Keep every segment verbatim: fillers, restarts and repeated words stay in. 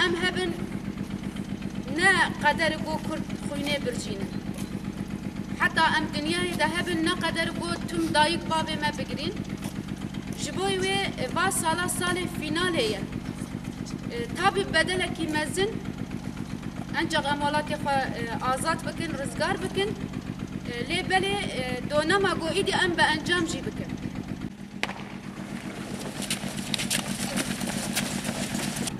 Em hebin ne qeder ku Kurd xwînê bircînin. Heta em dinyayê de hebin ne qeder ku tim dayik bavê me bigirîn. Ji bo wê, e, va sala salê fînalê ye. E, tabî bedelekî mezin, encax em welatê xwe, e, azad bikin, rizgar bikin. E, lê belê, e, donema ku îdî em bi encam jî bikin.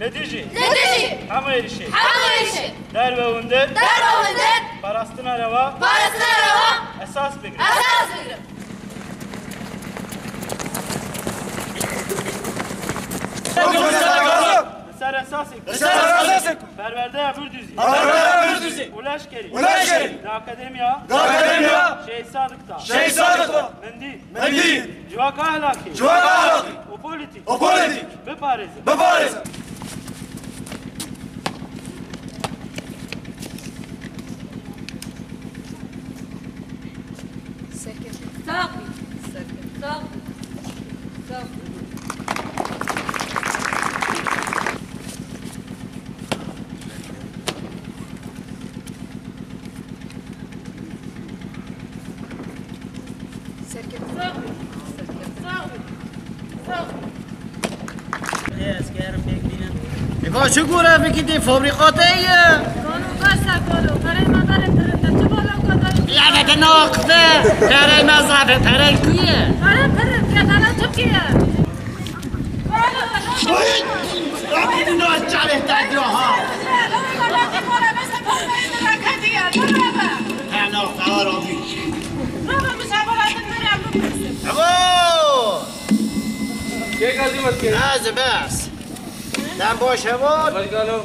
Li dijî. Li dijî. Hemû êrişê. Hemû êrişê. Derve hundir. Derve hundir. Parastina rewa. Parastina rewa. Esas bigrin. Esas bigrin. Li ser esasê ku. Li ser esasê ku. Perwerdeya Birdûzî. Perwerdeya Birdûzî. Û leşkerî. Û leşkerî. Li akademiya. Li akademiya. Şehîd Sadiq da. Şehîd Sadiq da. Min dît. Min dît. Civaka ahlakî. Civaka ahlakî. Û polîtîk. Û polîtîk. Biparêzin. Biparêzin. Serkeftin sax bî. Serkeftin sax bî. Sax bî. Serkeftin sax bî. Serkeftin sax bî. Sax bî. Ê, ez kerim pêk bînim. Eva çi gure bikî dê fabrîka te ye? Kano bes e kalo. Perey me berê pirin de. Çi bala kadar? Yani te naqde. Perey me zafe, perey ku ye? Perey pirin. Kedana Türkiye. Oy! Rabbi dina çare te diyor ha. Hena, Rabbi. Bravo. Çek azî bas. Ez bes. Dem baş heval. Barikalo.